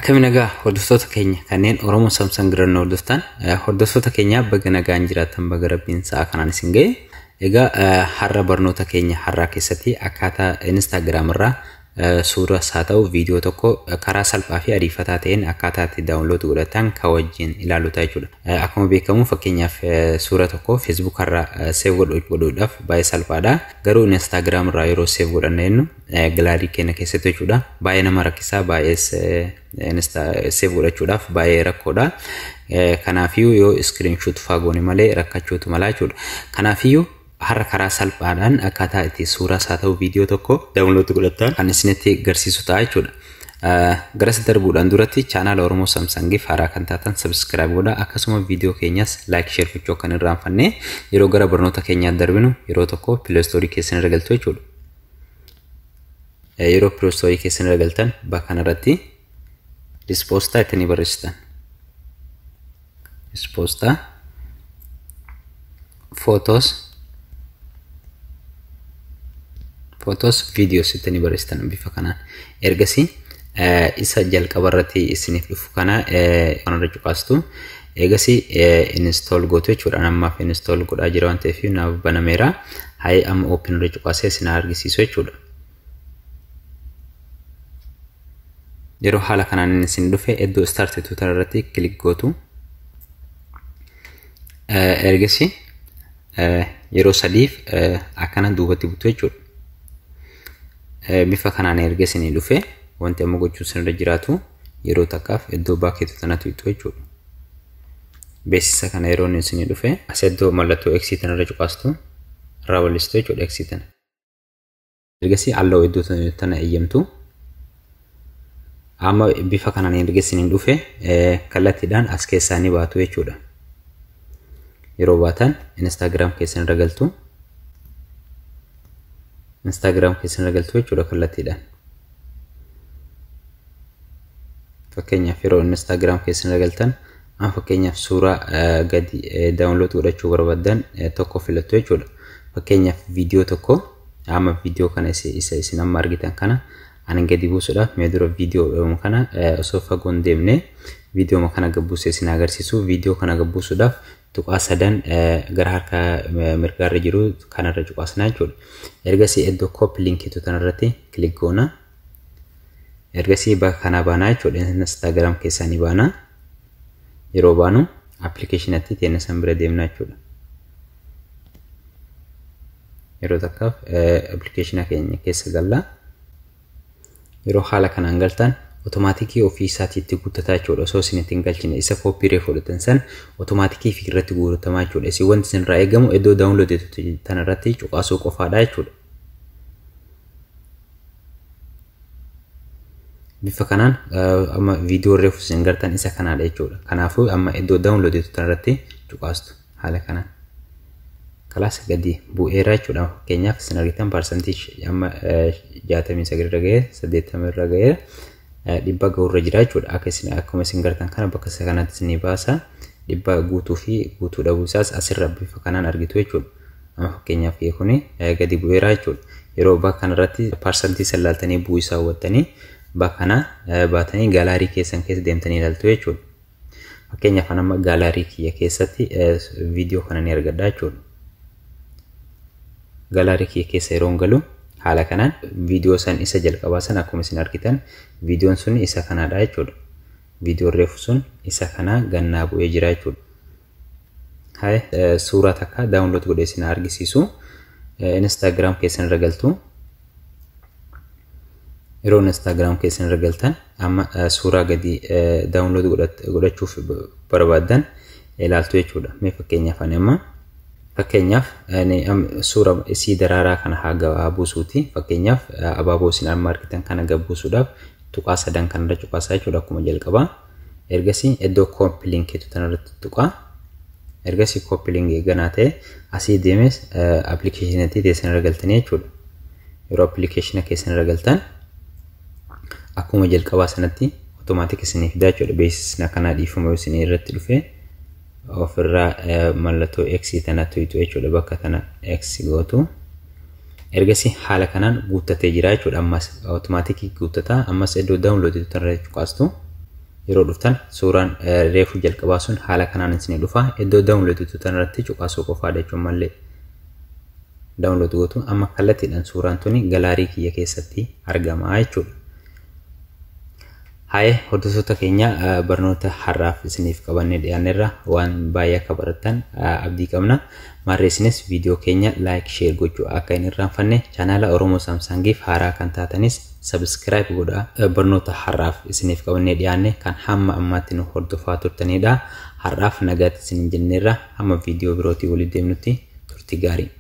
Akkami nagaa hordoftoota keenya kanneen Oromoo Samsung Girannoo hordoftan, hordoftoota keenya, baga nagaan jiraattan, baga Rabbiin sa'a kanaan isin ga'e. Egaa har'a barnoota keenya har'aa keessatti akkaataa Instagram irraa suuraas haa ta'u viidiyoo tokko karaa salphaa fi ariifataa ta'een akkaataa itti download godhatan kan wajjin ilaallu ta'a jechuudha. Akkuma beekamu, fakkeenyaaf suura tokko Facebook irraa save godhuudhaaf baay'ee salphaadha. Garuu Instagram irraa yeroo save godhanna jennu gallery keenya keessatti jechuudha, baay'ee nama rakkisaa, baay'ees save godhachuudhaaf baay'ee rakkoodha. Kanaafiyyuu yoo screenshot faa goone malee rakkachuutu malaa jechuudha. Kanaafiyyuu har'a karaa salphaadhaan akkaataa itti suuraas haa ta'u viidiyoo tokko download godhattan kan isinitti agarsiisu ta'a jechuudha. Garas darbuudhaan duratti chaanaala Oromoo Samsangiif haaraa kan taatan subscribe godhaa, akkasuma viidiyoo keenyas like, share gochuu kan irraanfanne. Yeroo gara barnoota keenyaatti darbinu, yeroo tokko Play Store keessan irra galtu jechuudha. Yeroo Play Store keessan irra galtan, bakka kanarratti Rispoostaa itti barreessitan. Rispoostaa photos, videos itti barreessitan bifa kanaan. Ergasii isa jalqaba irratti isiniif dhufu kana kanarra cuqaastu. Eegasii install gootu jechuudha. Ammaaf install godhaa jira waan ta'eef naaf banameera. Hayi, amma open irra cuqaasee isin argisiisu jechuudha. Yeroo haala kanaan inni isin dhufe, iddoo start tutor irratti click gootu. Ergasii yeroo sadiif akkana duubatti butu jechuudha. Bifa kanaan erga isinii dhufe, wanti amma gochuun isinirra jiraatu yeroo takkaaf iddoo back tanatu hiixu jechuudha. Beeksisa kana yeroo inni isinii dhufe, as iddoo mallattoo X tanarra cuqaastu, irraa balleessitu jechuudha X tana. Ergasii allow iddoo tana eeyyamtu. Amma bifa kanaan erga isiniin dhufe, kallattiidhaan as keessaa ni baatu jechuudha. Yeroo baatan Instagram keessan irra galtu. Instagram keessan irra galtu jechuudha kallattiidhaan. Fakkeenyaaf yeroo Instagram keessan irra galtan, amma fakkeenyaaf suuraa gadi download godhachuu barbaaddan tokko filattu jechuudha. Fakkeenyaaf viidiyoo tokko, amma viidiyoo kana isa isin amma argitan kana ani gadi buusuudhaaf, mee dura viidiyoo kana osoo fagoo hin deemne viidiyoo kana gad buusee isin agarsiisu. Viidiyoo kana gad buusuudhaaf tuqaa sadan gara harka mirgaarra jiru kanarra cuqaasna jechuudha. Ergasii iddoo copy linkiitu tanarratti click goona. Ergasii bakka kanaa baanaa jechuudha. Instagram keessaa ni baana. Yeroo baanu appilikeeshinatti teenya san bira deemna jechuudha. Yeroo takkaaf appilikeeshina keenya keessa galla. Yeroo haala kanaan galtan, otomaatikii ofii isaatii itti guuttataa jechuudha. Osoo isin itti hin galchine isa copy reefu fudhatan san otomaatikii fi irratti guuttamaa jechuudha. Isin wanti isin irraa eegamu iddoo download tanarratti cuqaasuu qofaadha jechuudha. Bifa kanaan amma viidiyoo reefu isin gartan isa kanaadha jechuudha. Kanaafuu amma iddoo download tanarratti cuqaastu haala kanaan. Kalaas, gadi bu'eera jechuudha. Fakkeenyaaf isin argitan parsantii amma 69 irra ga'ee, 80 irra ga'ee, 100 ga'urra jira jechuudha. Akka isin akkuma isin gartan kana bakka isa kanatti isinii baasa. 100 guutuu fi guutuu dhabuu isaas asirra bifa kanaan argitu jechuudha. Amma fakkeenyaaf kuni gadi bu'eera jechuudha. Yeroo bakka kanarratti parsantii sallaaltanii bu'uu isaa hubattanii, bakka kana baatanii gallery keessan keessa deemtanii ilaaltu jechuudha. Fakkeenyaaf amma gallery kiyya keessatti viidiyoo kana ni argadha jechuudha. Gallery kiyya keessa yeroo galu, haala kanaan viidiyoo san isa jalqabaa san akkuma isin argitan viidiyoon sun isa kanaadha jechuudha. Viidiyoon reefu sun isa kanaa gannaa bu'ee jira jechuudha. Hai, suuraa takka download godhee isin argisiisu. Instagram keessan irra galtu. Yeroo Instagram keessan irra galtan, amma suuraa gadi download godhachuuf barbaaddan ilaaltu jechuudha. Mee fakkeenyaaf ani amma fakkeenyaaf suura isii daraaraa kana haa buusuuti. Fakkeenyaaf abaaboo isin amma argitan kana gad buusuudhaaf tuqaa sadan kanarra cuqaasaa jechuudha akkuma jalqabaa. Ergasii iddoo copy linkiitu tanarratti tuqaa. Ergasii copy link ganaa ta'e, asii deemes appilikeeshinatti teessan irra galtanii jechuudha. Yeroo appilikeeshina keessan irra galtan, akkuma jalqabaa sanatti automatic isinii fidaa jechuudha. Beeksisni akkanaa dhiifama yoo isinii irratti dhufe, ofirraa mallattoo X tana tuqxu jechuudha. Bakka tana X gootu. Ergasii haala kanaan guuttatee jira jechuudha. Ammas otomaatikii guuttataa, ammas iddoo download tanarra cuqaastu. Yeroo dhuftan suuraan reefu jalqabaa sun haala kanaan isinii dhufa. Iddoo download tanarratti cuqaasuu qofaadha jechuun mallee download gootu. Amma kallattiidhaan suuraan tuni gallery kiyya keessatti argama jechuudha. Haayee, hordoftoota keenya, barnoota har'aaf isiniif qabannee dhiyaanneerra waan baay'ee akka barattan abdii qabna. Maarree isinis viidiyoo keenya like, share gochuu akka hin irraanfanne, chaanaala Oromoo Saamsaangiif haaraa kan taatanis subscribe godhaa. Barnoota har'aaf isiniif qabannee dhiyaanne kan hamma ammaatti nu hordofaa turtanidha. Har'aaf nagaatti isiniin jenneerra, hamma viidiyoo birootii walitti deemnutti turtii gaarii.